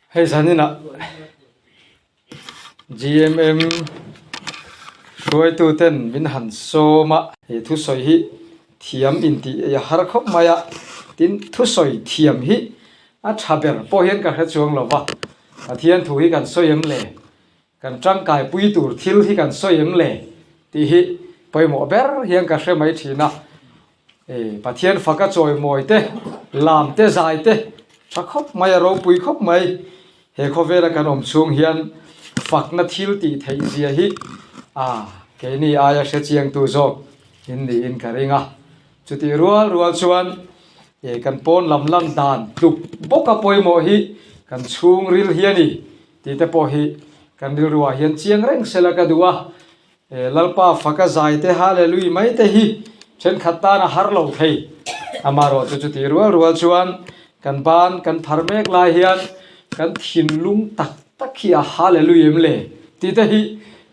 Hei zaninah GMM hruaituten min han sawm a, he thusawi hi thiam intih ei a har khawp mai a, tin thusawi thiam hi a tha ber pawh hian ka hre chuang lo va, Pathian thu hi kan sawi em le? Kan tangkai pui tur thil hi kan sawi em le? tih hi pawimawh ber hian ka hre mai thin a. E, Pathian faka chawimawi te, lam te, zai te tha khawp mai a, ropui khawp mai. He khawvela kan awm chhung hian fakna thil tih theih zia hi a keini aia hre chiangtu zawk in niin ka ring a. Chutih rual rual chuan e kan pawn lam lan dan tluk bawka pawimawh hi kan chhungril hi a ni. Tih te pawh hi kan rilruah hian chiang reng sela ka duh a, he Lalpa faka zai te Hallelui mai te hi thenkhat tan a har lo thei. Amaherawh chu chutih rual rual chuan kan ban kan phar mek lai hian kan thinlung tak tak hi a Hallelui em le tih te hi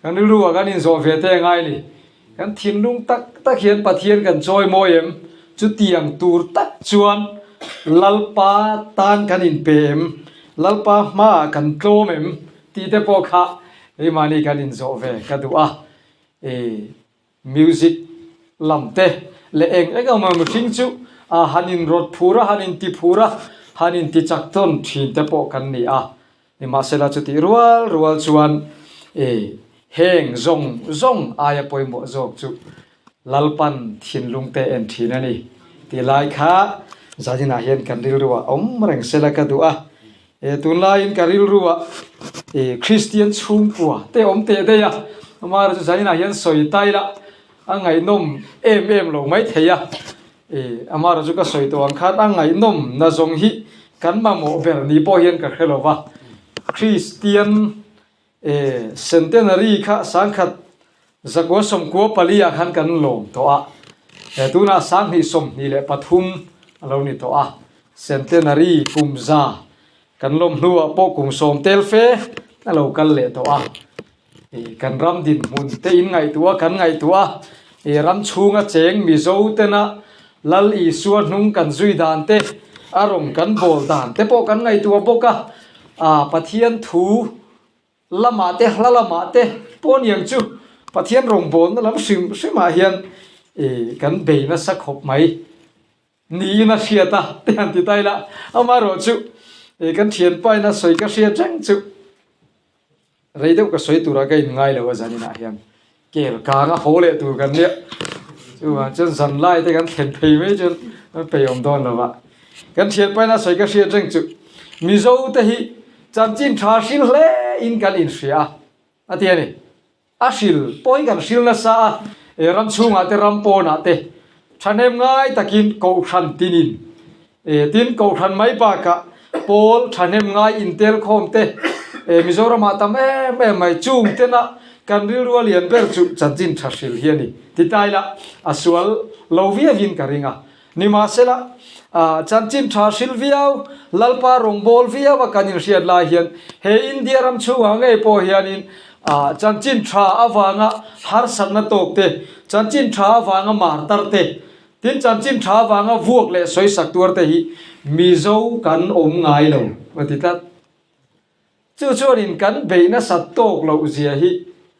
kan rilruah kan inzawh ve te a ngai a ni. Kan thinlung tak tak hian Pathian kan chawi mawi em? Chutiang tur tak chuan Lalpa tan kan inpe em? Lalpa hmaah kan tlawm em? Tih te pawh kha keimahni kan inzawh ve ka duh a. I music lam te leh eng eng emaw mihring chu a han inrawt phur a, han inti phur a, han inti chak tawn thin te pawh kan ni a. Nimahsela chutih rual rual chuan i heng zawng zawng aia pawimawh zawk chu Lalpan thinlung te en thin a ni tih lai kha zaninah hian kan rilruah awm reng sela ka duh a. E tunlaiin ka rilruah i Kristian chhungkua te awm teh daih a, amaherawhchu chu zaninah hian sawi ta ila a ngaihnawm em em lo maithei a. E, amaherawh chu ka sawi tawh ang khan a ngaihnawm na zawng hi kan mamawh ber ni pawh hian ka hre lo va. Kristian e centenary kha sangkhat zakua sawmkua pali ah khan kan lawm tawh a, e tunah sanghnih 23 a lo ni tawh a, centenary kum za kan lawm hnuah pawh kum sawm tel fe a lo kal leh tawh a. Ih kan ram dinhmun te in ngaihtuah kan ngaihtuah a, ih ram chhunga cheng Mizo tena Lal Isua hnung kan zui dan te, a rawng kan bawl dan te pawh kan ngaihtuah bawk a, ah Pathian thu lamah te hla lamah te pawh aniang chu Pathian rawngbawlna lam hrim hrimah hian ih kan bei nasa khawp mai. Niin a hriat a, te han ti ta ila, amaherawh chu ih kan thianpa in a sawi ka hriat reng chu rei deuh ka sawi turah ka inngai lo a zaninah hian kel kang a haw leh tur kan nia, chuvang chuan zan lai te kan thlen phei mai chuan kan peih awm dawn lo va, kan thianpa in a sawi ka hriat reng chu Mizo te hi chanchin tha hril hle in kan inhria a, a ti a ni. A hril pawh hi kan hril nasa a, e ram chhungah te ram pawnah te thahnem ngai takin kohhran tinin e tin kohhran mai bakah pawl thahnem ngai intel khawm te e Mizoramah tam em em mai chung tena kan rilru a lian ber chu chanchin tha hril hi a ni ti ta ila a sual lo viauin ka ring a. Nimahsela, chanchin tha hril viau, Lalpa rawngbâwl viau a kan inhriat lai hian he India ram chhungah ngei pawh hianin chanchin tha avanga harsatna tawk te, chanchin tha avanga martar te, tin chanchin tha avanga vuak leh sawisak tuar te hi Mizo kan awm ngai lo a ti tlat. Chu chuanin kan beih nasat tawk loh zia hi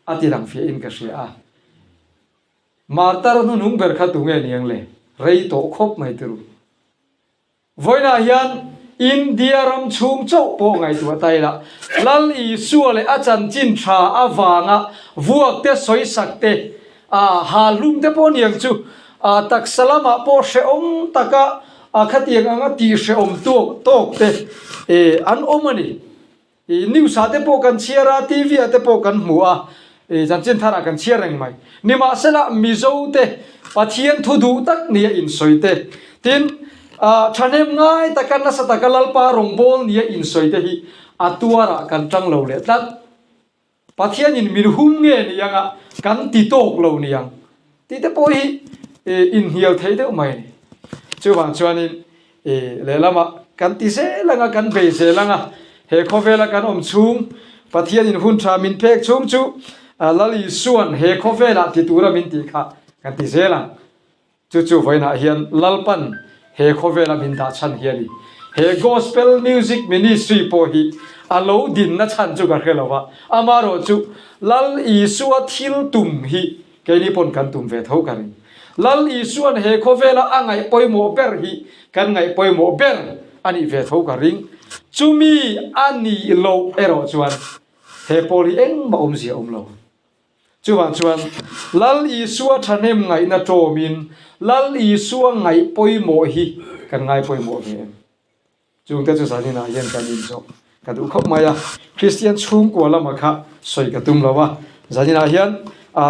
a ti lang fiahin ka hria a. Martar hnunung ber kha tunge niang le? Rei tawh khawp mai turu. Vawiinah hian India ram chhung chauh pawh ngaihtuah ta ila, Lal Isua leh a chanchin tha avanga vuak te, sawisak te, a halhlum te pawh niang chu a taksa lamah pawh hrehawm taka a khatiang anga tihhrehawm tawk tawk te an awm a ni. I news ah te pawh kan chhiar a, TV ah te pawh kan hmu a, i chanchin thar ah kan chhiar reng mai. Nimahsela Mizo te Pathian thu duh tak nia insawi te, tin, thahnem ngai taka nasa taka Lalpa rawngbâwl nia insawi te hi a tuarah kan ṭang lo leh tlat. Pathianin min hum nge niang a, kan ti tawk lo niang tih te pawh hi inhnial thei deuh mai a ni. Chuvang chuanin lehlamah kan ti zel anga, kan bei zel anga, he khawvela kan awm chhung, Pathianin hun tha min pek chhung chu Lal Isua'n he khawvelah ti tura min tih kha kan ti zel ang. Chu chu vawiinah hian Lalpan he khawvela min dah chhan hi a ni. He Gospel Music Ministry pawh hi a lo dinna chhan chu ka hre lo va, amaherawhchu Lal Isua thil tum hi keini pawn kan tum ve tho ka ring. Lal Isua'n he khawvela a ngaih pawimawh ber hi kan ngaih pawimawh ber a nih ve tho ka ring. Chumi a nih loh erawh chuan he pawl hi engmah awmzia a awm lo. Chuvang chuan, Lal Isua thahnem ngaihna tawmin Lal Isua ngaih pawimawh hi kan ngai pawimawh ve em? Chungte chu zaninah hian kan inzawh ka duh khawp mai a, Kristian chhungkua lama kha sawi ka tum lo a, zaninah hian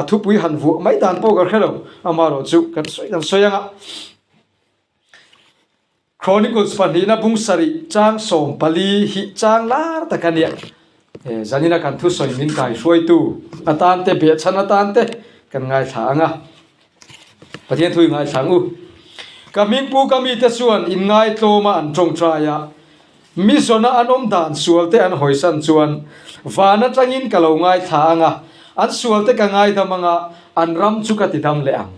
thupui han vuah mai dan pawh ka hre lo, amaherawhchu kan sawi kan sawi ang a. Chronicles pahnihna bung sarih chang 14 hi chang lar tak a nia. Zanina kan thusawi min kai hruaitu atan te behchhan atan te kan ngaithla ang a. Pathian thu i ngaithla ang u. Ka hmingpu ka mite chuan inngaitlawma an tawngtai a, mi zawna an awm dan sual te an hawisan chuan van atangin ka lo ngaithla ang a, an sual te ka ngaidam ang a, an ram chu ka tidam leh ang.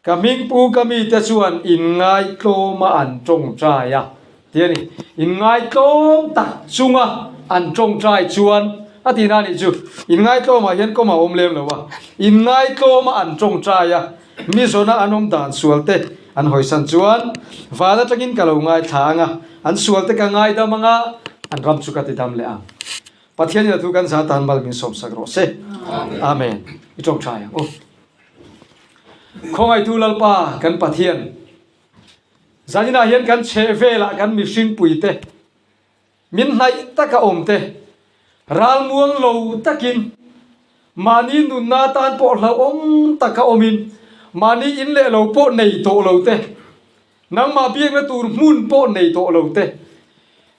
Ka hmingpu ka mite chuan inngaitlawma an tawngtai a, ti a ni. Inngaitlawm tak chunga an tawngtai chuan a tihna a nih chu. Inngaitlawmah hian kawm a awm lem lo a. Inngaitlawma an tawngtai a, mi zawna an awm dan sualte an hawisan chuan van atangin ka lo ngaithla ang a, an sualte ka ngaidam ang a, an ram chu ka tidam leh ang. Pathianin a thu kan za tan mal min sawmsak rawh se. Amen. I tawngtai ang u. Khawngaihtu Lalpa kan Pathian, zaninah hian kan chheh velah kan mihring puite, min hnaih taka awmte, ralmuang lo takin, mahni nunna atan pawh hlauhawm taka awmin, mahni in leh lo pawh nei tawh lo te, nangmah biakna tur hmun pawh nei tawh lo te,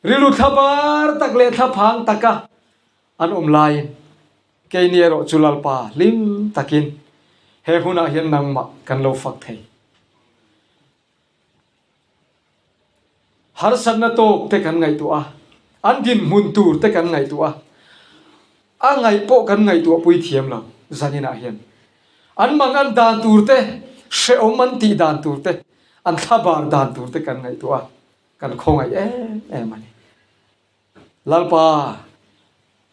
rilru thlabar tak leh thlaphang taka an awm laiin, Keini erawh chu Lalpa hlim takin he hunah hian nangmah kan lo fak thei. Harsatna tawk te kan ngaihtuah a, an dinhmun tur te kan ngaihtuah a, a ngaih pawh kan ngaihtuah pui thiam lo zaninah hian. An mang an dan tur te, hrehawm an tih dan tur te, an thlabar dan tur te kan ngaihtuah a, kan khawngaih em em a ni. Lalpa,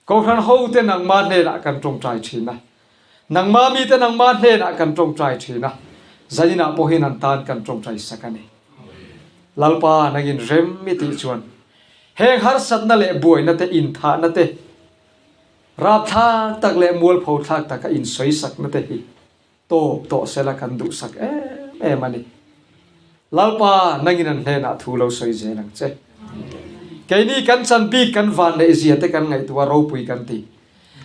Kohhran hote nangma hnenah kan tawngtai thin a, nangma mite nangma hnenah kan tawngtai thin a, zaninah pawhin an tan kan tawngtai sak a ni. Lalpa, nangin rem i tih chuan heng harsatna leh buaina te, inthahna te, rapthlak tak leh mualpho thlak taka insawisakna te hi Tawp tawh sela kan duhsak em em a ni. Lalpa, nangin an hnenah thu lo sawi zel ang che. Keini kan chan bik kan van leh zia te kan ngaihtuah ropui kan ti.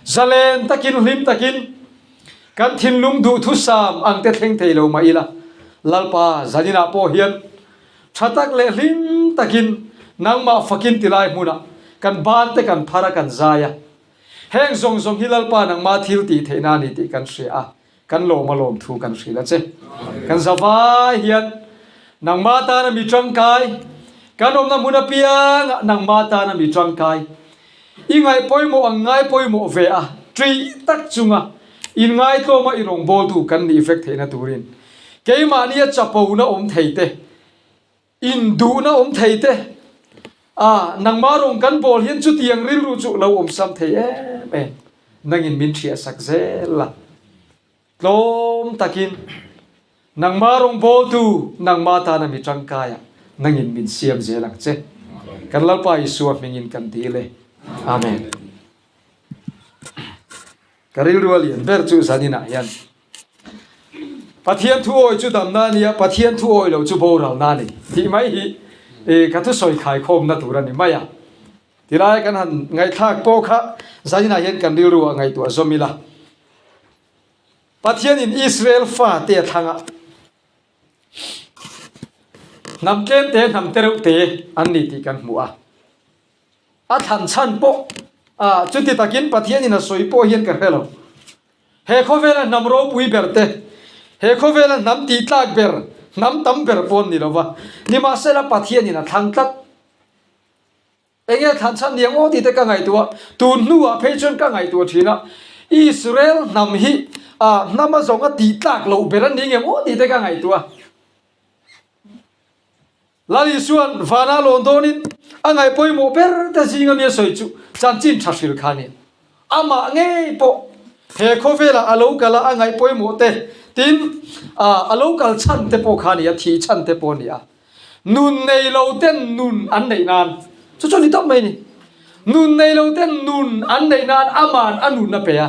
Zalen takin hlim takin kan thinlung duhthusam ang te thleng thei lo mah ila, Lalpa, zaninah pawh hian tha tak leh hlim takin nangmah fakin tilai hmunah kan ban te kan phar a kan zai a. Heng zawng zawng hi Lalpa nangma thil tih theihna a ni tih kan hria a, kan lawm a lawm thu kan hrilh a che. Kan zavai hian nangma tana mi tangkai, kan awmna hmun apiangah nangma tana mi tangkai, i ngaih pawimawh ang ngai pawimawh ve a, ṭih tak chunga inngaitlawma i rawngbawltu kan nih vek theihna turin keimahnia chapona awm thei te, Induhna awm thei te. A, nangmah rawng kan bawl hian chutiang rilru chu lo awm sam thei em em. Nangin min ṭhiah sak zel la. Tlawm takin, nangmah rawng bawltu, nangmah tana mi ṭangkaiah nangin min siam zel ang che. Kan Lalpa Isua hmingin kan dil e. Amen. Ka rilru a lian ber chu zaninah hian Pathian thu awi chu damna a nia, Pathian thu awi lo chu boralna a ni tih mai hi ka thusawi khaikhawmna tur a ni mai a. Tilai kan han ngaihthlak pawh kha zaninah hian kan rilru ah ngaihtuah zawm ila. Pathianin Israel fate a thlang a, hnam tlemte hnam tereuhte an ni tih kan hmu a. A thlan chhan pawh ah chuti takin Pathianin a sawi pawh hian ka hre lo. He khawvela hnam ropui ber te, he khawvela hnam tihtlak ber, hnam tam ber pawh an ni lo va, nimahsela Pathianin a thlang tlat. Enge thlan chhan niang aw tih te ka ngaihtuah, tun hnuah phei chuan ka ngaihtuah thin a, Israel hnam hi ah hnam a zawng a tihtlak loh ber an ni ngem aw tih te ka ngaihtuah. Lal Isua'n vana lawn dawnin a ngaih pawimawh ber te zinga mi a sawi chu chanchin tha hril kha a ni. Amah ngei pawh he khawvelah a lo kal a, a ngaih pawimawh te, tin, a lo kal chhan te pawh kha a ni a, thih chhan te pawh a ni a. Nun nei lo ten nun an neih nan, chu chu a ni tawp mai a ni. Nun nei lo ten nun an neih nan ama'n a nun a pe a.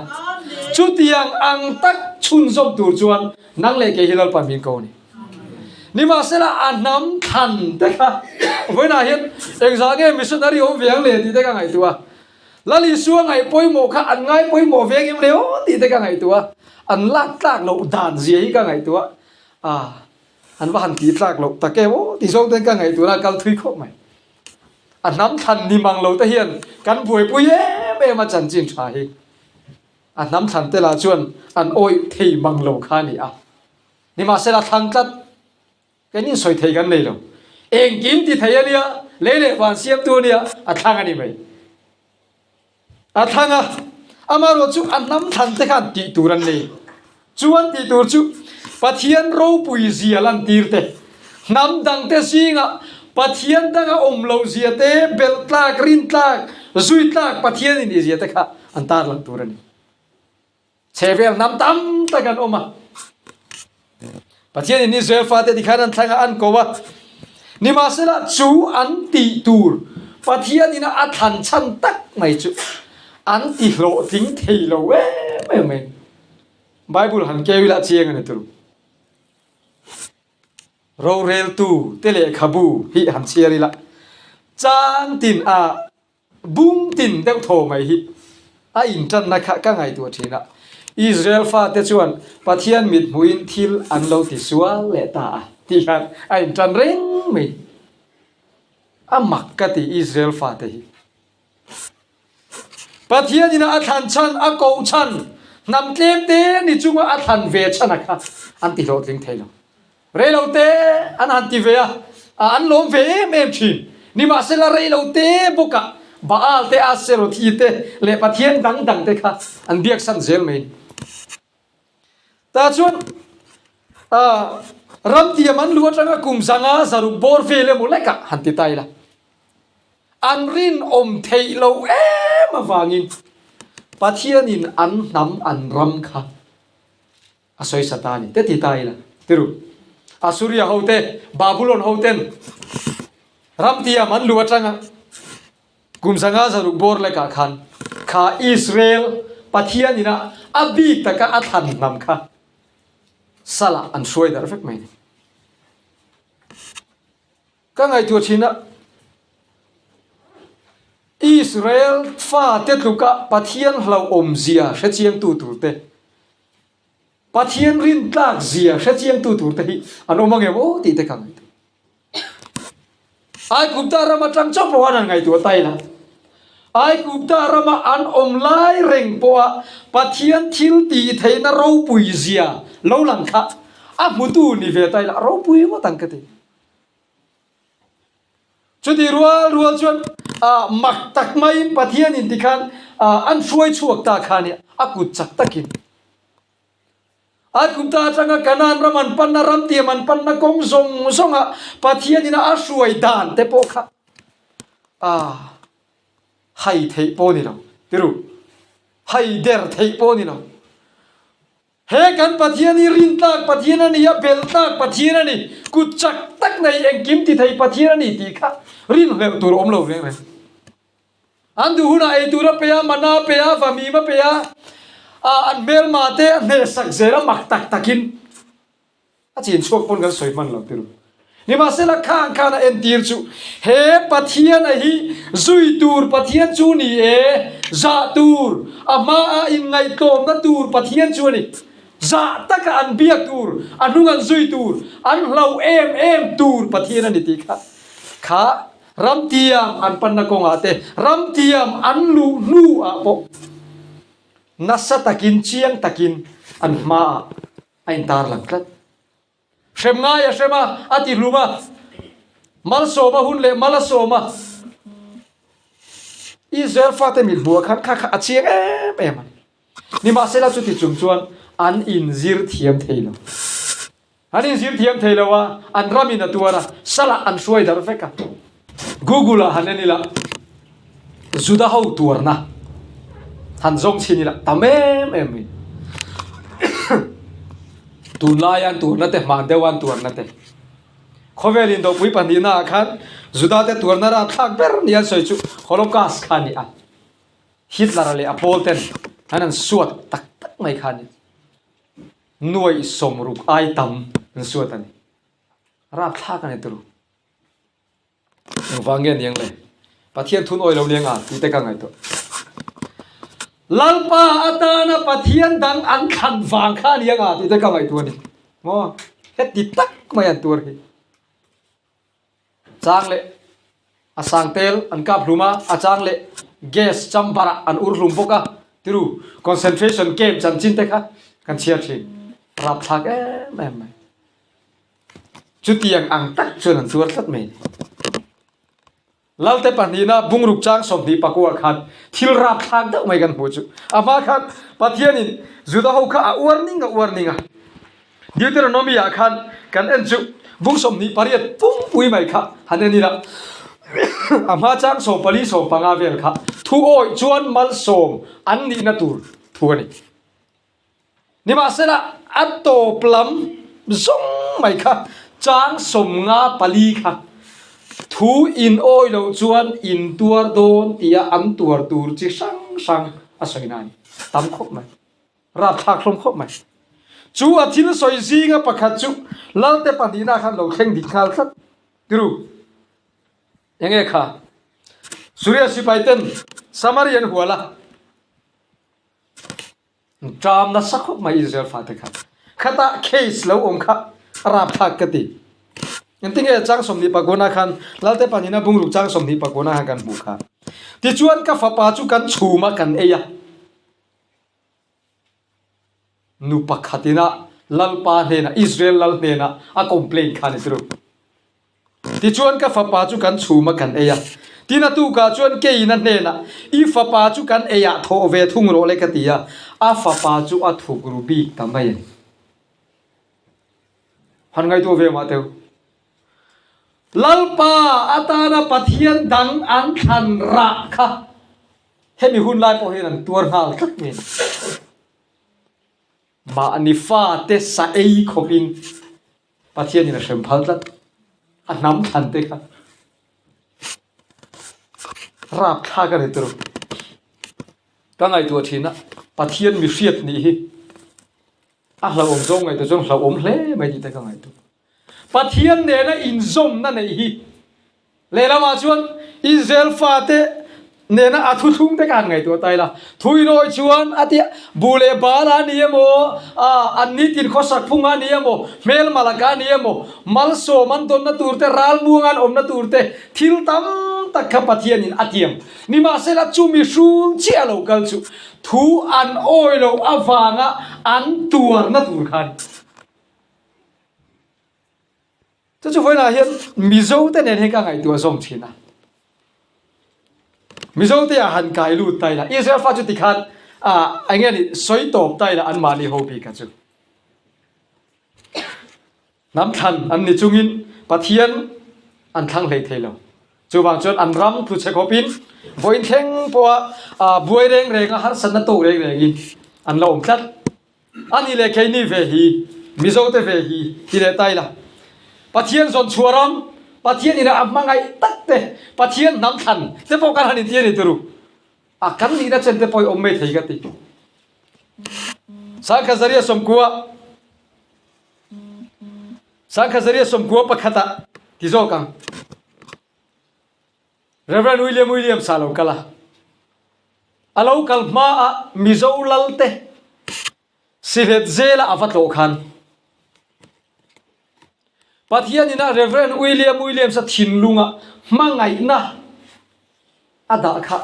Chutiang ang tak chhunzawm tur chuan nang leh kei hi Lalpan min ko a ni. Nimahsela a hnam thlan te kha vawiinah hian engzah nge missionary awm ve ang le tih te ka ngaihtuah a. Lal Isua ngaih pawimawh kha an ngai pawimawh ve ang em le aw tih te ka ngaihtuah a. An lak tlak loh dan zia hi ka ngaihtuah a. An va han tih tlak loh tak em aw tih zawng ten ka ngaihtuahna a kal thui khawp mai. A hnam thlan ni mang lo te hian kan buaipui em em a chanchin tha hi. A hnam thlan te lah chuan an awih thei mang lo kha a ni a. Nimahsela thlang tlat kan insawi thei kan nei lo. Engkim ti thei a nia, lei leh van siamtu a nia, a thlang a ni mai. A thlang a, amaherawh chu a hnam thlan te khan tih tur an nei. Chu an tih tur chu Pathian ropui zia lantir te, hnam dang te zingah Pathian danga awm loh zia te, belh tlak, rin tlak, zui tlak Pathian in i zia te kha an tarlang tur a ni. Chhehvel hnam tam tak an awm a. Pathianin Israel fate tikhan an thlang a, an ko a. Nimahsela chu an tih tur Pathianin a thlan chhan tak mai chu an ti hlawhtling thei lo em em mai. Bible han keu ila chiang a ni tur. Roreltu te lehkhabu hi han chhiar ila chang tin a Bung tin deuh thaw mai hi a intanna kha ka ngaihtuah thin a, Israel fate chuan Pathian mit hmuhin thil an lo ti sual leh ta a tih khan a intan reng mai. A mak ka ti Israel fate hi. Pathian ina a thlan chhan, a koh chhan, hnam tlem te ni chunga a thlan ve chhan a kha an ti hlawhtling thei lo. Reilo te an han ti ve a, an lawm ve em em thin. Nimahsela reilo te bawkah Baal te, Aserothi te leh pathian dang dang te kha an biaksan zel mai a ni. Tah chuan ramtiam an luh atanga kum zanga zaruk bawr vel emaw lekah han ti ta ila, an rinawm theih loh em avangin Pathianin an hnam an ram kha A sawi sa ta a ni te ti ta ila tiru. Assuria ho te, Babulon ho ten ramtiam an luh atanga kum 500 zaruk bawr lekah khan kha Israel Pathian ina a bik taka a thlan hnam kha salah an hruai darh vek mai a ni. Ka ngaihtuah thin a, Israel fate tluka Pathian hlauhawm zia hrechiangtu tur te, Pathian rintlak zia hrechiangtu tur te hi an awm angem aw tih te ka ngaihtuah. Aigupta ram atang chauh pawh khan an ngaihtuah ta ila. Aigupta rama an awm lai reng pawha Pathian thil tih theihna ropui zia lo lang kha a hmutu ni ve ta ila ropui ngawt ang ka ti. Chuti rual rual chuan mak tak maiin Pathianin tikhan an hruai chhuak ta kha nia, a kut chak takin. Aigupta atanga Kanaan ram an panna, ram tiam an panna kawng zawng zawnga Pathianin a hruai dan te pawh kha hai theih pawh a ni lo, tiru, hai der theih pawh a ni lo. He kan Pathian hi rintlak Pathian a ni a, belhtlak Pathian a ni, kut chak tak nei engkim ti thei Pathian a ni tih kha rinhlelh tur a awm lo reng reng. An duh hunah ei tur a pe a, mana a pe a, vamim a pe a, an hmelma te a hnehsak zel a mak tak takin. A chin chhuak pawn kan sawi hman lo tirh. Nimahsela khang khan a entir chu he Pathian a hi zui tur Pathian chu ni e, zah tur, a hmaa inngaihtlawmna tur Pathian chu a ni. Zah taka an biak tur, a hnung an zui tur, an hlauh em em tur Pathian a ni tih kha kha ramtiam an panna kawngah te, ramtiam an luh hnuah pawh nasa takin chiang takin an hmaah A intar lang tlat. Hrem ngai a hrem a, a ti hlum a. Malsawma hun leh mal a sawm a. Israel fate mit hmuh ah khan kha kha a chiang em em a ni. Nimahsela chuti chung chuan an inzir thiam thei lo. An inzir thiam thei lo a, an ramin a tuar a, salah an hruai darh vek a. Google ah han en ila, Juda ho tuarna han zawng chhin ila tam em em mai. Tunlaia an tuarna te, hman deuha an tuarna te. Khawvel indopui pahnihna ah khan Juda te tuarna rapthlak ber nia an sawi chu Holocaust kha a ni a. Hitler-a leh a pawl ten an han suat tak tak mai kha a ni. Nuaih sawmruk ai tam an suat a ni. Rapthlak a ni turu. Engvang nge niang le? Pathian thun awi lo niang a tih te ka ngaihtuah. Lalpa atana Pathian dang an thlan vang kha niang a tih te ka ngaihtuah a ni. Maw? Heti tak mai an tuar hi. Chang leh a sang tel an kap hlum a, a chang leh gas chamber ah an ur hlum bawk a, tiru concentration camp chanchin te kha kan chhiar thin. Rapthlak em em mai. Chutiang ang tak chuan an tuar tlat mai. Lalte pahnihna bungruk chang 20 pakua khan thil rapthlak deuh mai kan hmuh chu. A hma khan Pathianin Juda ho kha a uar ning a uar ning a. Deuteronomy ah khan kan en chu bung 28 pumpui mai kha han en ila. A hma chang 14 15 vel kha thu awih chuan malsawm an nihna tur thu a ni. Nimahsela, a tawp lam zawng mai kha chang 54 kha thu in awi loh chuan in tuar dawn tia an tuar tur chi hrang hrang a sawi na a ni. Tam khawp mai. Rapthlak hlawm khawp mai. Chu a thil sawi zinga pakhat chu Lalte pahnihna khan lo thleng dik nghal tlat. Tiru. Enge kha? Suria sipai ten Samari an hual a. Ṭam nasa khawp mai Israel fate kha. Khatah case lo awm kha a rapthlak ka ti. Engtinge chang 29 khan Lalte pahnihna bungruk chang 29 khan kan hmuh kha. Tichuan ka fapa chu kan chhum a kan ei a. Nu pakhatina Lalpa hnenah Israel lal hnenah a complain kha a ni turu. Tichuan ka fapa chu kan chhum a kan ei a. Tin a tukah chuan keiin a hnenah, I fapa chu kan eiah thawh ve thung rawh le ka ti a, a fapa chu a thuk ru bik ta mai a ni. Han ngaihtuah ve mah teu. Lalpa atana Pathian dang an thlan rah kha hemi hun lai pawh hian an tuar nghal tlat mai a ni. Mahni fate sa ei khawpin Pathianin a hrem phal tlat. A hnam thlan te kha rapthlak a ni tur. Ka ngaihtuah thin a, Pathian mi hriat nih hi a hlauhawm zawng ngaihtuah chuan hlauhawm hle mai tih te ka ngaihtuah. Pathian nena inzawmna neih hi Lehlamah chuan Israel fate nena a thuthlung te khan ngaihtuah ta ila, thuinawi chuan a tia, bu leh bal a ni emaw, an nitin khawsak phung a ni emaw, hmelma laka a ni emaw, malsawm an dawnna tur te, ralmuang an awmna tur te, thil tam tak kha Pathianin a tiam. Nimahsela chumi hrul chiah a lo kal chu thu an awi loh avanga an tuarna tur kha a ni. Chu chu vawiinah hian Mizo te nen hian ka ngaihtuah zawm thin a. Mizo te ah han kai lut ta ila, Israel fa chu tikhan ah eng nge ni sawi tawp ta ila anmahni ho bik kha chu. Hnam thlan an ni chungin Pathian an thlang hlei thei lo. Chuvang chuan an ram tlu chhe khawpin vawiin thleng pawha ah buai reng renga harsatna tawk reng rengin an la awm tlat. A ni leh keini ve hi, Mizo te ve hi ti leh ta ila. Pathian zawn chhuah ram, Pathian ina a hmangaih tak te, Pathian hnam thlan te pawh kan han inti a ni turu. A kan nihna chen te pawh i awm mai thei ka ti. Sangkhazaria 90 Sangkhazaria 91 ah ti zawk ang. Rev. William Williams a lo kal a, a lo kal hmaah Mizo Lalte Sihlet zela a va tlawh khan Pathianin a Rev. William Williams a thinlunga hmangaihna a dah kha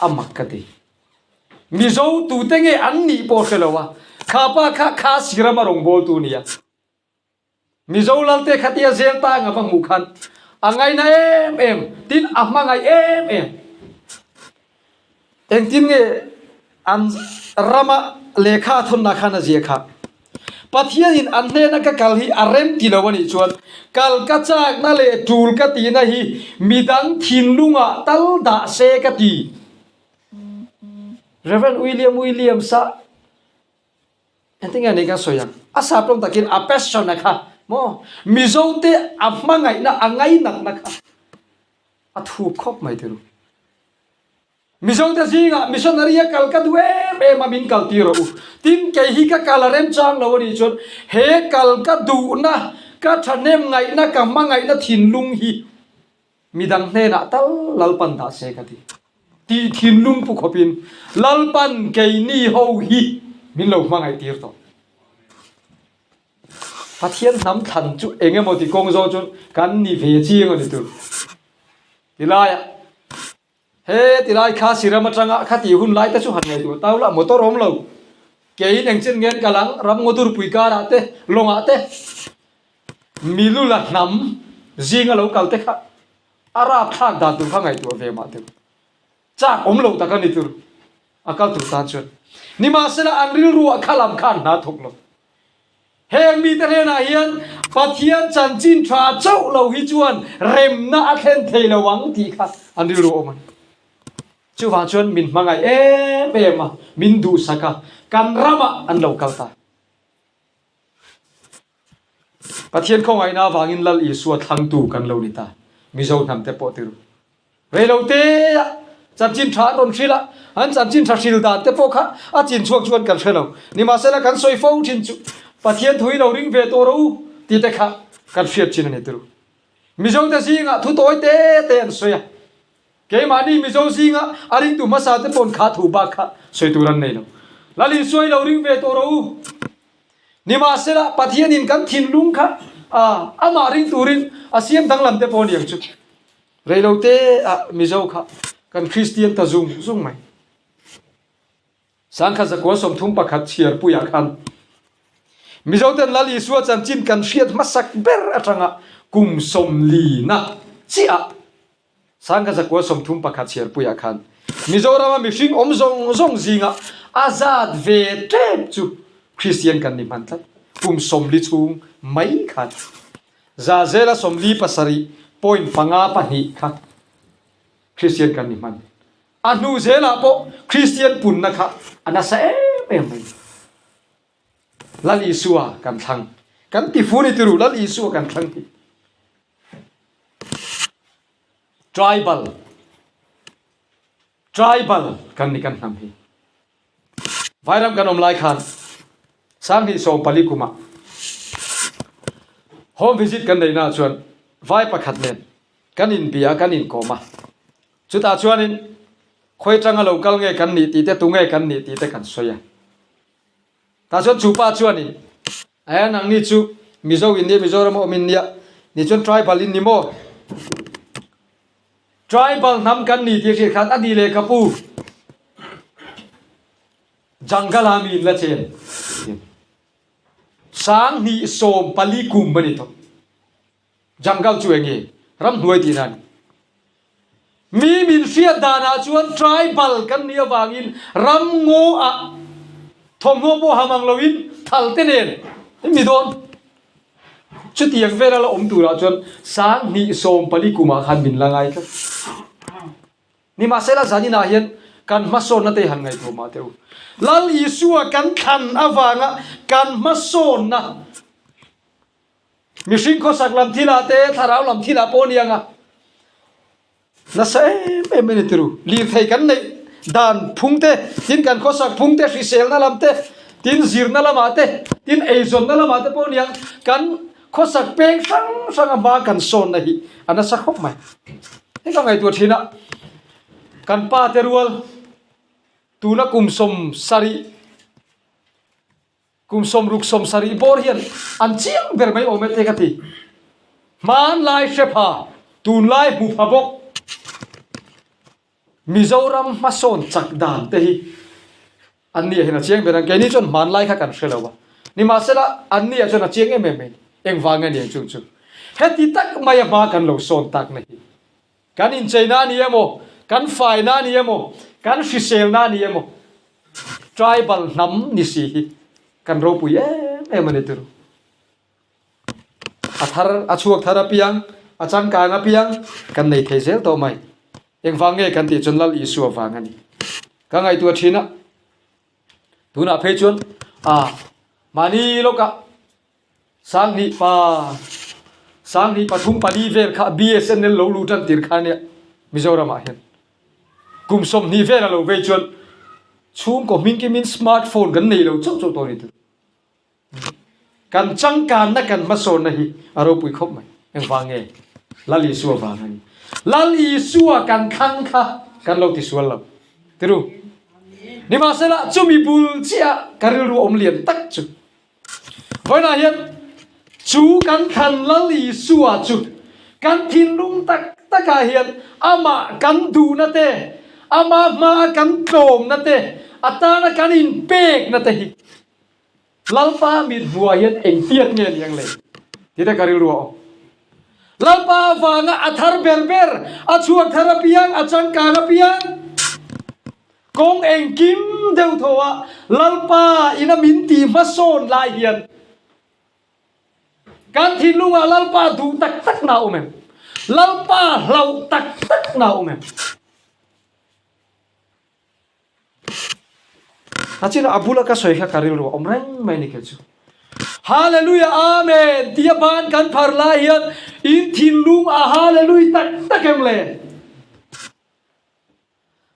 a mak ka ti. Mizo tute nge an nih pawh hre lo a, kha pa kha Khasi rama rawngbawltu nia. Mizo Lalte khatia zel tang a va hmuh khan a ngaina em em, tin a hmangaih em em. Engtin nge an rama lehkha a thawnna khan a zia kha? Pathianin an hnena ka kal hi a rem ti lo a nih chuan kal ka chakna leh tul ka tihna hi midang thinlungah tal dah se ka ti. Rev. William Williams-a Engtin nge ni kan sawi ang? A sap rawng takin a passion a kha maw? Mizo te a hmangaihna a ngainatna kha a thup khawp mai tiro. Mizo te zingah missionary a kal ka duh em em a min kal tir rawh u. Tin kei hi ka kal a remchang lo a nih chuan he kal ka duhna, ka thahnem ngaihna, ka hmangaihna thinlung hi Midang hnenah tal Lalpan dah se ka ti. Tih thinlung pu khawpin Lalpan keini ho hi min lo hmangaih tir tawh. Pathian hnam thlan chu eng emaw ti kawng zawng chuan kan ni ve chiang a ni tur. Tilaiah he tilai kha siram atanga khati hun lai te chu han ngaihtuah tau la motor awm lo. Keiin engchen ngen kal ang ram ngaw durpui karah te lawngah te Milula hnam zinga lo kal te kha a rapthlak dan tur kha ngaihtuah ve mah teu. Chak awm lo tak a ni tur a kal tur tan chuan. Nimahsela an rilruah kha lam kha an hna thawk lo. Heng mite hnenah hian Pathian chanchin tha chauh lo hi chuan remna a thlen thei lo ang tih kha an rilru awm a ni. Chuvang chuan min hmangaih em em a, min duhsak a, kan ramah an lo kal ta. Pathian khawngaihna avangin Lal Isua thlangtu kan lo ni ta, Mizo hnam te pawh tirh. Reilo te ah chanchin tha an rawn hrilh a, an chanchin tha hril dan te pawh kha a chin chhuak chuan kan hre lo. Nimahsela kan sawi fo thin chu Pathian thu hi lo ring ve tawh rawh u tih te kha kan hriat chin a ni tirh. Mizo te zingah thu tawi te te an sawi a, Keimahni Mizo zinga a ringtu hmasa te pawn kha thu bak kha sawi tur an nei lo. Lal Isua i lo ring ve tawh rawh u. Nimahsela, Pathianin kan thinlung kha amah ring turin a siam danglam te pawh a ni ang chu. Reilote ah Mizo kha kan Kristian ta zung zung mai. Sangkhat zakua 31 chhiarpuiah khan Mizoten Lal Isua chanchin kan hriat hmasak ber atanga kum sawmlina chiah Sangkhat zakua 31 chhiarpuiah khan Mizorama mihring awm zawng zawng zinga a zat ve tep chu Kristian kan ni hman tlat. Kum 40 chhung mai khan za zela 47 point panga pahnih kha Kristian kan ni hman. A hnu zelah pawh Kristian punna kha a nasa em em mai. Lal Isua kan thlang. Kan ti fu ni tiru Lal Isua kan thlang hi. Tribal Tribal kan ni kan hnam hi. Vairam kan awm lai khan 2014 kumah home visit kan neihna ah chuan vai pakhat nen kan inbia kan inkawm a. Chutah chuanin khawi tanga lo kal nge kan nih tih te tunge kan nih tih te kan sawi a. Tah chuan chu pa chuanin Aia nangni chu Mizo in nia Mizoram a awm in nia ni chuan tribal in ni maw? Tribal hnam kan ni tih a hriat khan a ni leh ka pu jungle a mi in la chen 2014 kum a ni tawh. Jungle chu eng nge? Ramhnuai tihna a ni. Mi min hriat danah chuan tribal kan nih avangin ramngaw ah thawmhnaw pawh ha mang loin thal te nen mi dawn. Chutiang vela la awm turah chuan 2014 kumah khan min la ngai tlat. Nimahsela zaninah hian kan hmasawnna te han ngaihtuah mah teh u. Lal Isua kan thlan avanga kan hmasawnna Mihring khawsak lam thilah te, thlarau lam thilah pawh a ni ang a, nasa em em a ni tiru. Lirthei kan neih dan phung te, tin kan khawsak phung te, hriselna lam te, tin zirna lamah te, tin eizawnna lamah te pawh a ni ang. Kan khawsak peng hrang hrang a hma kan sawnna hi a nasa khawp mai. Hei ka ngaihtuah thin a, kan pa te rual tuna kum 70, Kum 60 70 bawr hian an chiang ber mai awm e te ka ti. Hmanlai hre pha, tunlai hmu pha bawk. Mizoram hmasawn chak dan te hi an nia hian a chiang ber ang. Keini chuan hmanlai kha kan hre lo a. Nimahsela an nia chuan a chiang em em mai. Engvang nge ni ang chung chu. Heti tak mai a hma kan lo sawn tak na hi. Kan incheina a ni emaw, kan faina a ni emaw, kan hriselna a ni emaw, tribal hnam ni si hi kan ropui em. em a ni turu. A thar, a chhuak thar apiang, a changkang apiang kan nei thei zel tawh mai. Engvang nge kan tih chuan Lal Isua vang a ni. Ka ngaihtuah thin a, tunah phei chuan a mahni lawkah Sanghnih pa, Sanghnih 3 4 vel kha BSNL lo lut an tir kha ania Mizoramah hian. Kum 20 vel a lo vei chuan chhungkaw hming kimin smart phone kan nei lo chauh chauh tawh a ni tur. Kan changkanna kan hmasawnna hi a ropui khawp mai. Engvang nge? Lal Isua vang a ni. Lal Isua kan thlang kha kan lo tisual lo. Tiru. Nimahsela chumi bul chiah ka rilru awm lian tak chu Vawiinah hian chu kan thlan Lal Isua chu kan thinlung tak takah hian amah kan duhna te, ama hmaa kan tlawmna te, a tana kan inpekna te hi Lalpa mithmuhah hian engtiat nge ni ang le? Tih te ka rilru a awm. Lalpa avanga a thar ber ber, a chhuak thar apiang, a changkang apiang, Kawng engkim deuh tho a Lalpa ina min tih hmasawn lai hian kan thinlungah Lalpa duh tak tak na awm em? Lalpa hlauh tak tak na awm em? A chin a bula ka sawi kha ka rilru a awm reng mai ni kei chu. Hallelujah Amen tia ban kan phar lai hian in thinlung a hallelujah tak tak em le?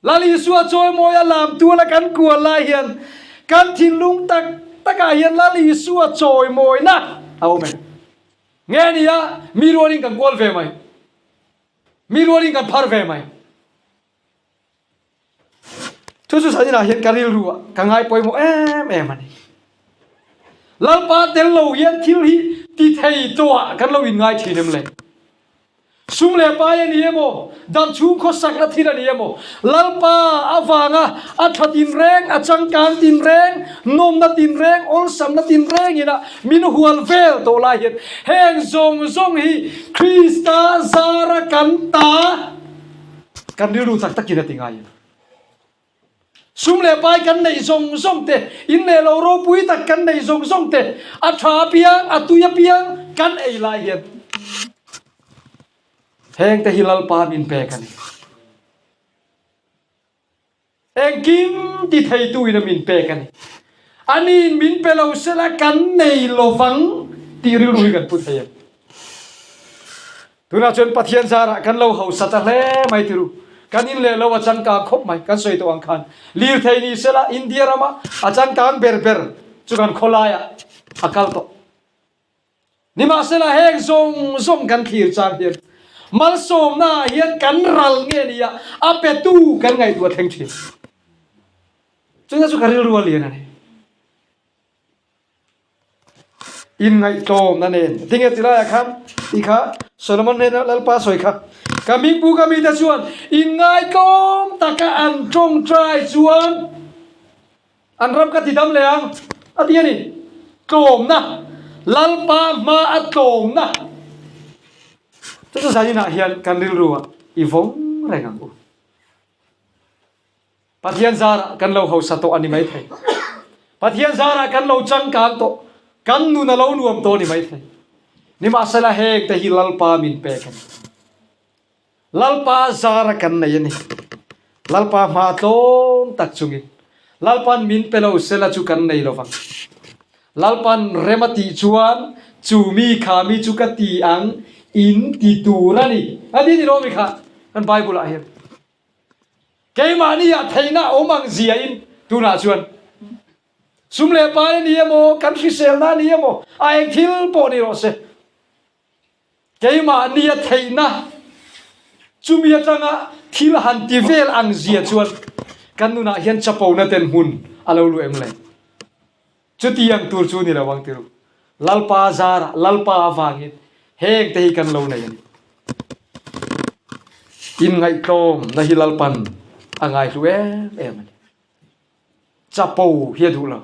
Lal Isua chawimawi a lam tuala kan kual lai hian kan thinlung tak takah hian Lal Isua chawimawina a awm em? Nge ni a, mi rualin kan kual ve mai. Mi rualin kan phar ve mai. Thu chu saninah hian ka rilru ah ka ngai pawimawh em em a ni. Lalpa tel lo hian thil hi ti thei tawhah kan lo inngai thin em le? Sum leh pai a ni emaw, dam chhung khawsakna thil a ni emaw, Lalpa avanga a tha tinreng, a changkang tinreng, nawmna tinreng, awlsamna tinreng ina min hual vel tawh lai hian heng zawng zawng hi Krista zara kan ta kan rilru tak takin a ti ngai a. Sum leh pai kan neih zawng zawng te, in leh lo ropui tak kan neih zawng zawng te, a tha apiang, a tui apiang kan ei lai hian heng te hi Lalpa min pek a ni. Engkim ti theitu in a min pek a ni. Aniin min pe lo sela kan nei lovang tih rilru hi kan pu thei em? Tunah chuan Pathian zarah kan lo hausa ta hle mai ti ru. Kan in leh lo a changkang khawp mai, kan sawi tawh ang khan. Lirthei ni sela India rama a changkang ber ber chu kan khawlaiah a kal tawh. Nimahsela heng zawng zawng kan thlir chang hian malsawmnaah hian kan ral nge nia a petu kan ngaihtuah thleng thin. Chutah chu ka rilru a lian a ni. Inngaihtlawmna nen. Tinge ti laiah khan tih kha Solomon hnena Lalpa sawi kha, Ka mingpu ka mite chuan inngaihtlawm taka an tawngtai chuan an ram ka ti dam leh ang a ti a ni. Tlawmna, Lalpa hma a tlawmna. Chu chu zaninah hian kan rilru ah i vawng reng ang u. Pathian zarah kan lo hausa tawh a ni maithei. Pathian zarah kan lo changkang tawh, kan nun a lo nuam tawh a ni maithei. Nimahsela heng te hi Lalpa min pek a ni. Lalpa zara kan nei a ni. Lalpa hma tlawm tak chungin Lalpan min pe lo sela chu kan nei lovang. Lalpan rem a tih chuan chu mi kha mi chu ka ti ang in ti tur a ni. A ti ni lo mi kha kan Bible ah hian. Keimahni ah theihna a awm ang ziain tunah chuan sum leh pai a ni emaw, kan hriselna a ni emaw, a eng thil pawh ni rawh se, keimahni a theihna chumi atanga thil han ti vel ang zia chuan kan nunah hian chapona ten hmun a lo luh em le? Chutiang tur chu ni lo ang tiru. Lalpa zarah, Lalpa avangin heng te hi kan lo nei a ni. Inngaihtlawmna hi Lalpan a ngaihlu em em a ni. Chapo hi a duh lo.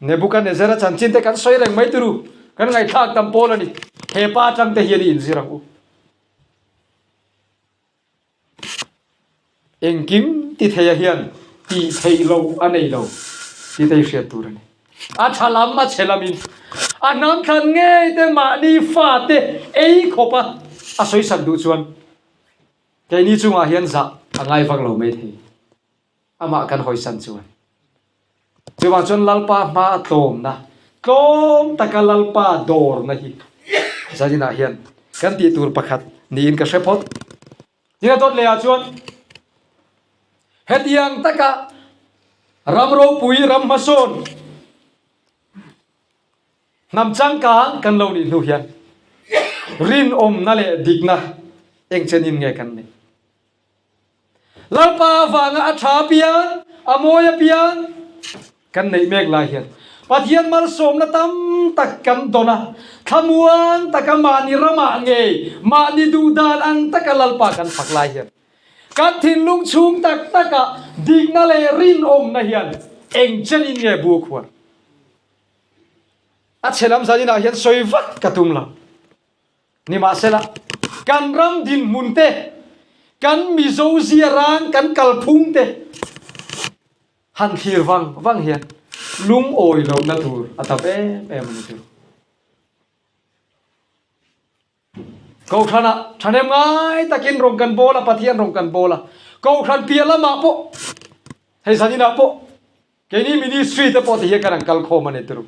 Nebuchadnezzar-a chanchin te kan sawi reng mai tiru. Kan ngaihthlak tam pawl a ni. He pa atang te hian i inzir ang u. Engkim ti theia hian tih theih loh a nei lo tih te hi hriat tur a ni. A tha lam a chhe lamin. A hnam thlan ngei te mahni fate ei khawp a a sawisak duh chuan keini chungah hian zah a ngai vak lo mai thei. Amah kan hawisan chuan. Chuvang chuan Lalpa hma a tlawmna, tlawm taka Lalpa dawrna hi zaninah hian kan tih tur pakhat niin ka hre phawt. Tin a dawt lehah chuan hetiang taka ram ropui, ram hmasawn, hnam changkang kan lo nih hnu hian rinawmna leh dikna engchenin nge kan neih? Lalpa avanga a tha apiang, a mawi apiang kan neih mek lai hian Pathian malsawmna tam tak kan dawn a, thlamuang taka mahni ramah ngei, mahni duhdan ang taka Lalpa kan fak lai hian kan thinlung chhung tak takah dikna leh rinawmna hian eng chenin nge bu a khuar? A chhe lam zaninah hian sawi vat ka tum lo. Nimahsela, kan ram dinhmun te, kan Mizo zia rang kan kalphung te han thlir vang vang hian lungawi lohna tur a tam em em a ni chu. Kohhranah thahnem ngai takin rawn kan bawl a, Pathian rawn kan bawl a, Kohhran piah lamah pawh, hei zaninah pawh keini ministry te pawh tihian kan han kalkhawm a ni turu.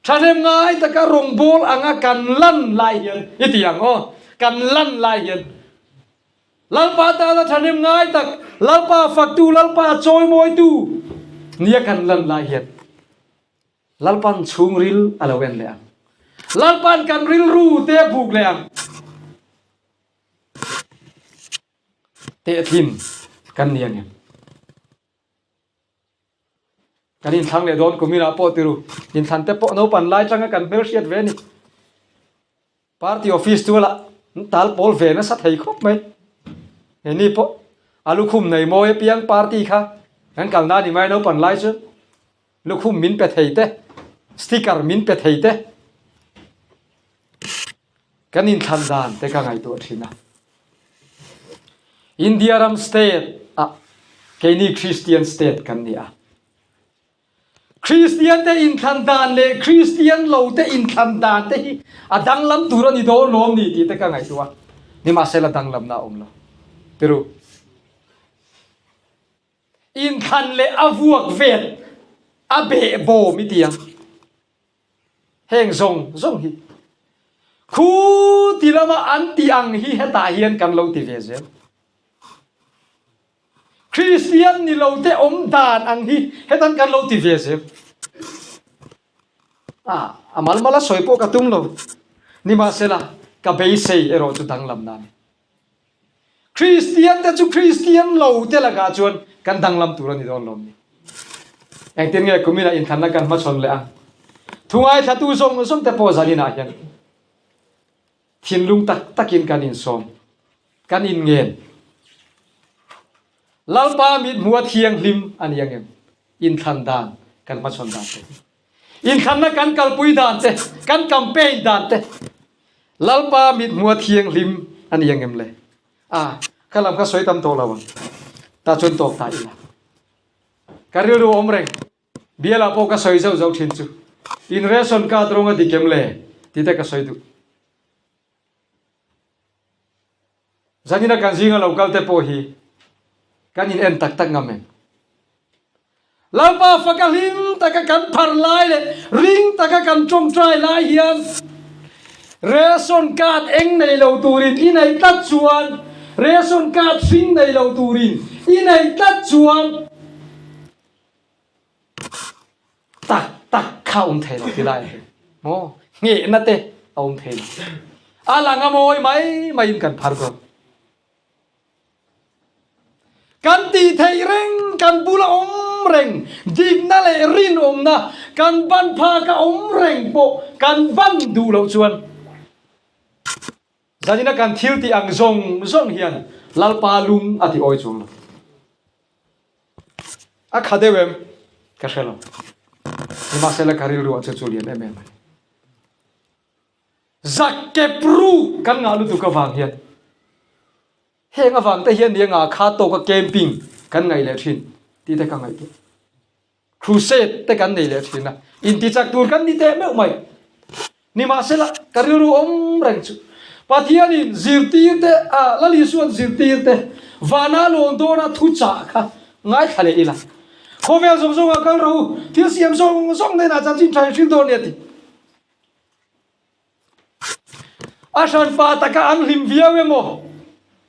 Thahnem ngai taka rawngbâwl anga kan lan lai hian i ti ang aw, kan lan lai hian Lalpa tana thahnem ngai tak, Lalpa faktu, Lalpa chawimawitu nia kan lan lai hian Lalpan chhungril a lo en leh ang. Lalpan kan rilru te a buk leh ang. Tehtlin kan ni ang em? Kan inthlang leh dawn kum inah pawh tiru, inthlan te pawh naupan lai tanga kan hmelhriat ve a ni. Party office chu lah tal pawl ve nasa thei khawp mai. Heni pawh a lukhum nei mawi apiang party kha kan kalna a ni mai naupan lai chu lukhum min pe thei te, sticker min pe thei te kan inthlan dan te ka ngaihtuah thin a. India ram state ah keini Christian state kan ni a. Christian te inthlan dan leh Christian lo te inthlan dan te hi a danglam tur a ni dawn lawm ni tih te ka ngaihtuah a. Nimahsela danglamna a awm lo. Tiru. Inthlan leh a vuak vet a beh bawm i ti ang. Heng zawng zawng hi khu ti lama an tih ang hi hetah hian kan lo ti ve zel. Kristian ni lo te awm dan ang hi hetan kan lo ti ve zel. A, a malmala sawi pawh ka tum lo. Nimahsela, ka beisei erawh chu danglamna a ni. Kristian te chu Kristian lo te lakah chuan kan danglam tur a ni dawn lawm ni. Engtin nge kumin ah inthlanna kan hmachhawn leh ang? Thu ngaithlatu zawng zawng te pawh zaninah hian thinlung tak takin kan insawm, kan inngen. Lalpa mithmuha thianghlim a ni angem? Inthlan dan kan hmachhawn dan te hi. Inthlanna kan kalpui dan te, kan campaign dan te Lalpa mithmuha thianghlim a ni angem le? A, kha lam kha sawi tam tawh lo ang. Tah chuan tawk ta ila. Ka rilru awm reng. Bialah pawh ka sawi zauh zauh thin chu. In ration card rawng a dik em le? Tih te ka sawi duh. Zanina kan zinga lo kal te pawh hi kan in en tak tak ngam em? Lalpa faka hlim taka kan phar lai leh ring taka kan tawngtai lai hian ration card eng nei lo turin i neih tlat chuan ration card hring nei lo turin i neih tlat chuan Tak tak kha a awm thei lo ti lai a maw nghehna te a awm thei lo a lang a mawi mai mai in kan phar dawn kan tih theih reng kan bula awm reng dikna leh rinawmna kan ban phak a awm reng pawh kan ban duh loh chuan Zanina kan thil tih ang zawng zawng hian Lalpa lung a ti awi chuang lo. A kha deuh em? Ka hre lo. Nimahsela ka rilru ah chu chu lian em em a ni. Zak kep ru kan ngah lutuk avang hian heng avang te hian nia ngah kha tawka camping kan ngaih leh thin tih te ka ngaihtuah. Crusade te kan nei leh thin a, intichak tur kan ni teh meuh mai. Nimahsela, ka rilru awm reng chu Pathianin zirtirte, a Lal Isua'n zirtirte vana lawn dawna thuchah kha ngaithla leh ila. Khawvel zawng zawngah kal rawh u, thil siam zawng zawng hnenah chanchin tha in hrilh dawn nia ti. A hranpa taka an hlim viau emaw,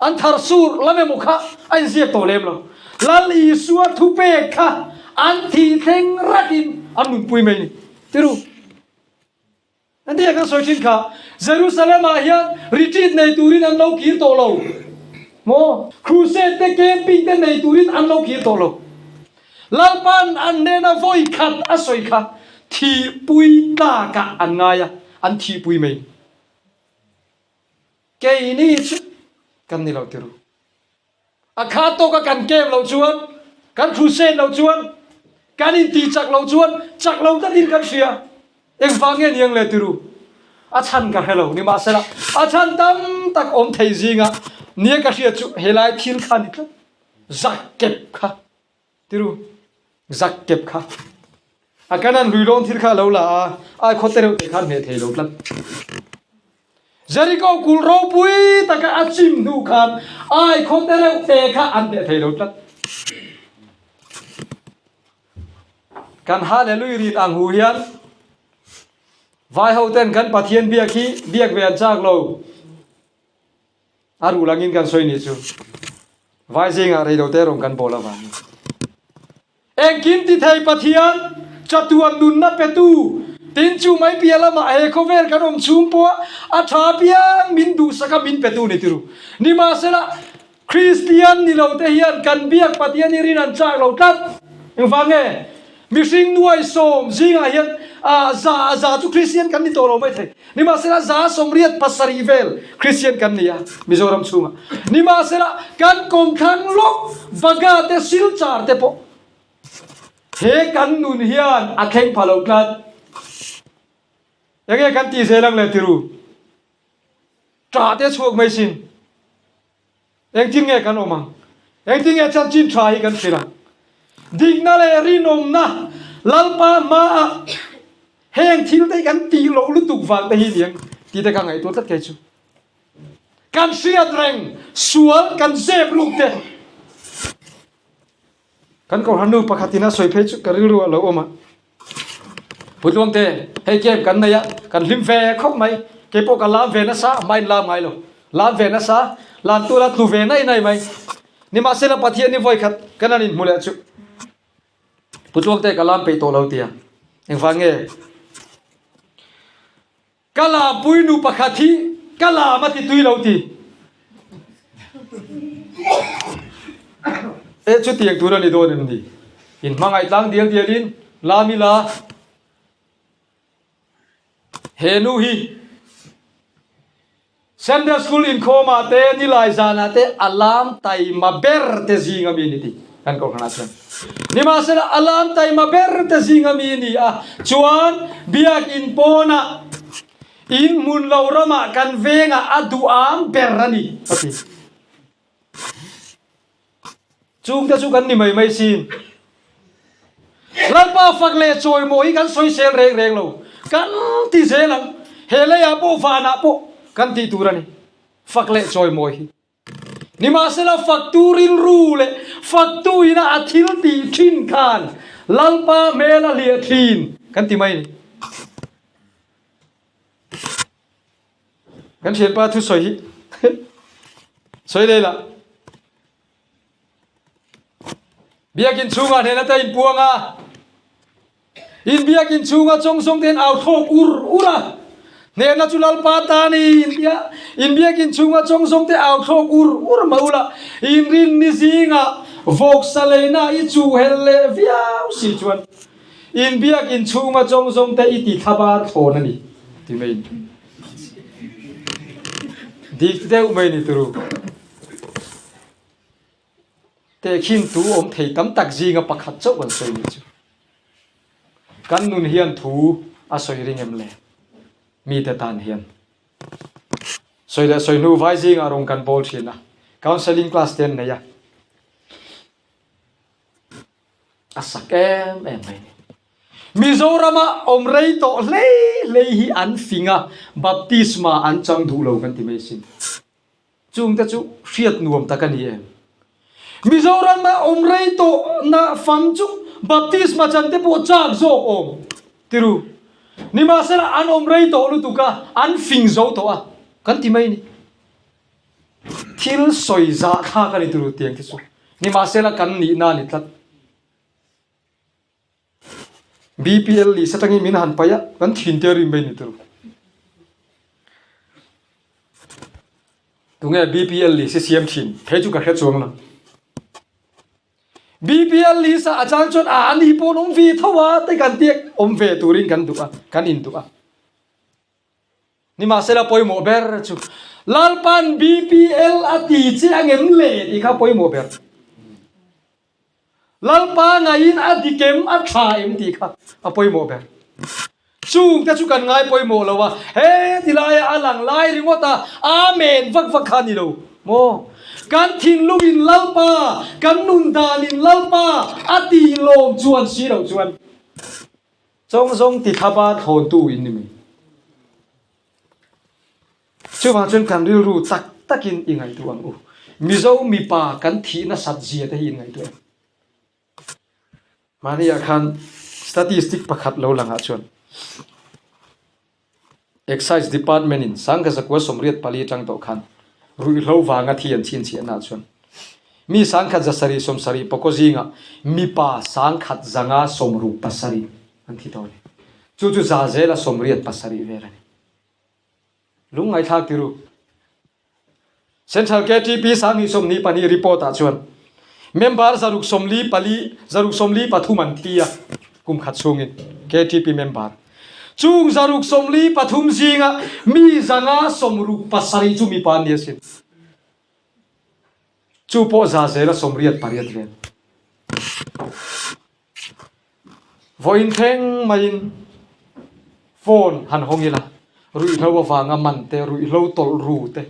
an thar sur lam emaw kha a inziak tawh lem lo. Lal Isua thupek kha an thih thleng rakin an nunpui mai ni. Tiru. Engtin nge kan sawi thin kha? Jerusalem ah hian retreat nei turin an lo kir tawh lo maw? Crusade te camping te nei turin an lo kir tawh lo. Lalpan an hnena vawi khat a sawi kha thihpui tlakah an ngai a, an thihpui mai. Keini chu kan ni lo tiru. A kha tawka kan kem loh chuan, kan crusade loh chuan, kan intih chak loh chuan chak lo takin kan hria. Engvang nge niang le tiru? A chhan ka hre lo. Nimahsela, a chhan tam tak awm thei zinga nia ka hriat chu helai thil kha ni tlat. Zak kep kha. Tiru, zak kep kha. A kanan hlui lawn thil kha a lo la a, ai khaw te reuh te khan hmeh thei lo tlat. Jeriko kulh ropui taka a chim hnu khan ai khaw te reuh te kha an hmeh thei lo tlat. Kan Hallelui rin ang hu hian vai ho ten kan Pathian biak hi biak ve an chak lo. A ruh langin kan sawi nih chu vai zingah reilote rawn kan bawl avangin. Engkim ti thei Pathian, chatuan nunna petu, tin chu mai piah lamah he khawvel kan awm chhung pawha a tha piang min duhsaka min petu ni tiru. Nimahsela, Kristian ni lo te hian kan biak Pathian hi rin an chak lo tlat. Engvang nge? Mihring nuaisawm zingah hian za za chu Kristian kan ni tawh lo mai thei. Nimahsela za 87 vel Kristian kan ni a Mizoram chhungah. Nimahsela kan kawmthlang lawk Baga te Silchar te pawh he kan nun hian a thleng pha lo tlat. Enge kan tih zel ang le tiru? Ṭah te chhuak mai sin. Engtin nge kan awm ang? Engtin nge chanchin ṭha hi kan hrilh ang? Dikna leh rinawmna Lalpa hmaah heng thil te hi kan tih loh lutuk vang te hi ni ang tih te ka ngaihtuah tlat kei chu. Kan hriat reng sual kan zep ruk te. Kan kohhran nu pakhatin a sawi phei chu ka rilru ah lo awm a. Putluang te, hei camp kan nei a, kan hlim ve khawp mai. Kei pawh ka lam ve nasa, a hmain lam ngai lo. Lam ve nasa, lan tura tlu ve nai nai mai. Nimahsela Pathian ni vawi khat kan han inhmu leh chu. Putluang te ka lam peih tawh lo tia. Engvang nge? Ka lampui nu pakhat hi ka lam a ti tui lo ti. E chutiang tur a ni dawn em ni? In hmangaih tlang dial dial in lam ila he nu hi Sunday school inkhawmah te nilai zanah te a lam taima ber te zing ami ni ti kan kohhranah chuan. Nimahsela a lam taima ber te zing ami ni a chuan biakin pawnah in hmun lo ramah kan vengah a duham ber a ni a ti. Chungte chu kan ni mai mai sin. Lalpa fak leh chawimaw hi kan sawisel reng reng lo. Kan ti zel ang. He leiah pawh vanah pawh kan tih tur a ni. Fak leh chawimawi hi. Nimahsela faktu rilru leh faktu ina a thil tih thin khan Lalpa hmel a hliah thin kan ti mai a ni. Kan thianpa thusawi hi sawi leh lah. Biakin chhungah hnena te inpuang a, in biakin chhunga chawng zawng te hian au thlawk ur ur a, hnehna chu Lalpa ta a ni intia in biakin chhunga chawng zawng te au thlawk ur ur mah ula, in rinni zingah vawksa leina i chuhhelh leh viau si chuan in biakin chhunga chawng zawng te i ti thlabar thlawn a ni ti mai in dik deuh mai ni turu. Tehkhin tu awm thei tam tak zinga pakhat chauh kan sawi nih chu. Kan nun hian thu a sawi ring em le? Mite tan hian. Sawi leh sawi hnu vai zingah rawn kan bawl thin a, counselling class te an nei a. A sak em em mai ni. Mizorama awm rei tawh hlei hlei hi an fing a, baptisma an chang duh lo kan ti mai sin. Chungte chu hriat nuam tak a ni em? Mizorama awm rei tawh na fam chu baptisma chan te pawh chak zawk awm tiru. Nimahsela an awm rei tawh lutuk a, an fing zo tawh a kan ti mai ni. Thil sawi zah thlak a ni turu tiang te chu. Nimahsela kan nihna a ni tlat. BPL list atangin min han paih a, kan thin te a rim mai ni turu. Tunge BPL list hi siam thin? Phei chu ka hre chuang lo. BPL list ah a chang chuan a ani pawh an awm ve tho a te kan tia awm ve turin kan duh a, kan induh a. Nimahsela pawimawh ber chu Lalpan BPL a ti che angem le tih kha pawimawh ber. Lalpa ngaiin a dik em, a tha em tih kha a pawimawh ber. Chungte chu kan ngai pawimawh lo a, he ti laia a lang lai ringawt a, Amen vak vak kha a ni lo maw? Kan thinlungin Lalpa, kan nun danin Lalpa a tih lawm chuan si loh chuan chawng zawng ti thlapa thlawntu in ni mai. Chuvang chuan kan rilru tak takin i ngaihtuah ang u. Mizo mipa kan thih nasat zia te hi in ngaihtuah em? Mahniah khan statistic pakhat lo langah chuan Excise Department in Sangkazakua 84 atang tawh khan ruihhlo vanga thi an chhinchhiahnaah chuan mi 1177 pawkaw zingah mipa 1167 an thi tawh a ni. Chu chu za zela 87 vel a ni. Lung ngaihthlak ti ru. Central KTP 2022 report ah chuan member 644 643 an thi a kum khat chhungin KTP member. Chung 643 zinga mi 567 chu mipa an ni asin. Chu pawh za zela 88 vel. Vawiin thleng maiin phone han hawng ila, ruihhlo avanga man te, ruihhlo tawlh ru te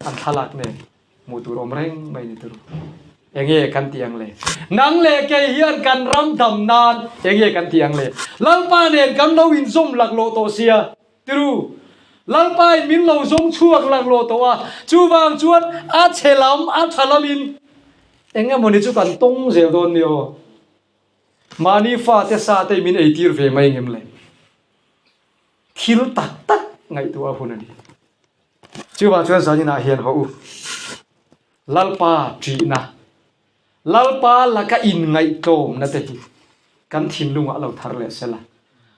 an thlalak nen hmuh tur awm reng mai ni turu. Enge kan tih ang le? Nang leh kei hian kan ram dam nan enge kan tih ang le? Lalpa nen kan lo inzawm laklawh tawh sia tiru. Lalpa in min lo zawng chhuak laklawh tawh a, chuvang chuan a chhe lam a tha lamin Eng emawni chu kan tawng zel dawn ni aw. Mahni fate sa te min eitir ve mai ngem le. Thil tak tak ngaihtuah a hun a ni. Chuvang chuan zaninah hian haw u. Lalpa ṭihna, Lalpa laka inngaihtlawmna te hi kan thinlungah a lo thar leh sela.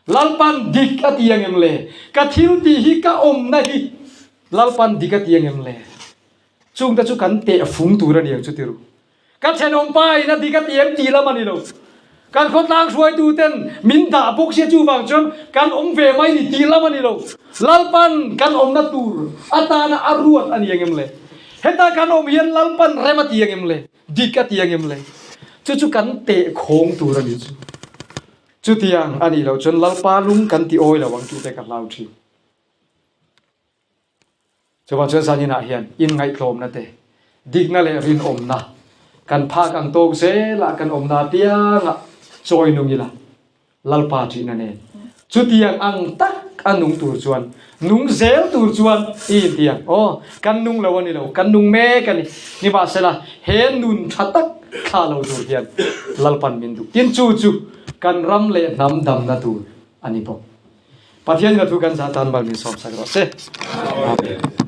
Lalpan dik a ti angem le? Ka thil tih hi ka awmna hi Lalpan dik a ti angem le? Chungte chu kan teh fung tur a ni ang chu ti ru. Ka thenawm pa in a dik a ti em tih lam a ni lo. Kan khawtlang hruaitu ten min dah bawk sia chuvang chuan kan awm ve mai ni tih lam a ni lo. Lalpan kan awmna tur atana a ruat a ni ang em le? Heta kan awm hian Lalpan rem a ti ang em le? Dik a ti ang em le? Chu chu kan teh khawng tur a ni chu. Chutiang a nih loh chuan Lalpa lung kan ti awi lo ang tih te ka hlau thin. Chuvang chuan zaninah hian inngaihtlawmna te, dikna leh rinawmna kan phak ang tawk zelah kan awmna apiangah chawi nung ila, Lalpa ṭihna nen chutiang ang tak a nung tur chuan, nung zel tur chuan i inti ang. Aw, kan nung lo a ni lo, kan nung mek a ni. Nimahsela, he nun ṭha tak thlah lo tur hian Lalpan min duh. Tin, chu chu kan ram leh hnam damna tur a ni bawk. Pathian in a thu kan zah tan mal min sawmsak rawh se. Amen.